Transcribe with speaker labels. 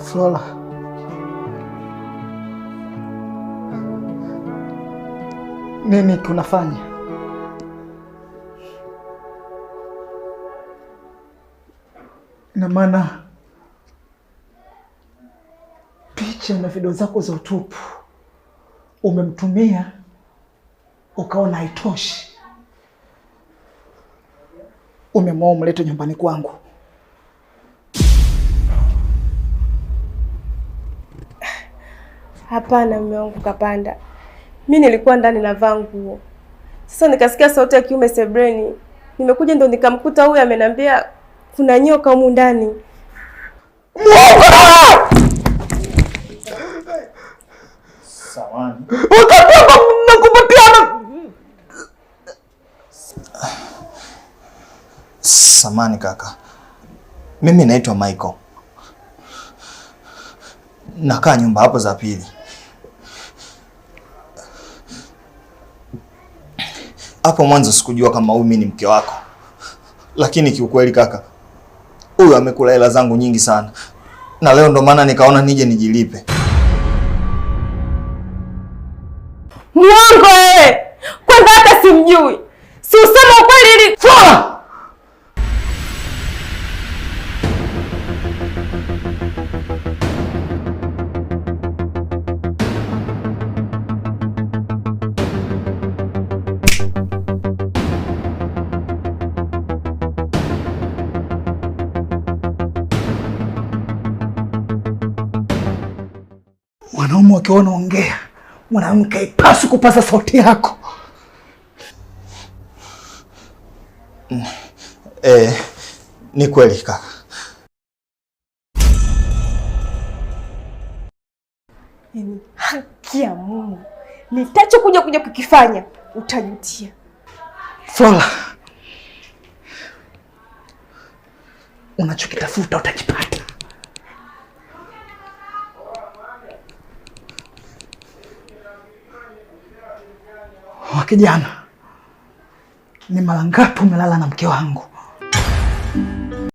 Speaker 1: Flora, nini kunafanya? Ina maana picha na video zako za utupu umemtumia ukaona haitoshi, umeamua umlete nyumbani kwangu.
Speaker 2: Hapana, mume wangu Kapanda, mi nilikuwa ndani navaa nguo, sasa nikasikia sauti ya kiume sebreni. Nimekuja ndo nikamkuta huyu amenambia kuna nyoka humu ndani.
Speaker 1: Samani. Nakupatiana.
Speaker 3: Samani kaka, mimi naitwa Michael, nakaa nyumba hapo za pili. Hapo mwanzo sikujua kama huyu mimi ni mke wako, lakini kiukweli kaka, huyu amekula hela zangu nyingi sana, na leo ndo maana nikaona nije nijilipe.
Speaker 2: Mwongo wewe! Kwanza hata simjui, si useme ukweli ili
Speaker 1: Flora! Wanaume wakiwa wanaongea, mwanamke haipaswi kupaza sauti yako.
Speaker 3: Ni kweli kaka.
Speaker 2: Yaani, haki ya Mungu, nitachokuja kuja kukifanya utajutia.
Speaker 1: Flora, unachokitafuta utakipata. Wa kijana, ni mara ngapi umelala na mke wangu?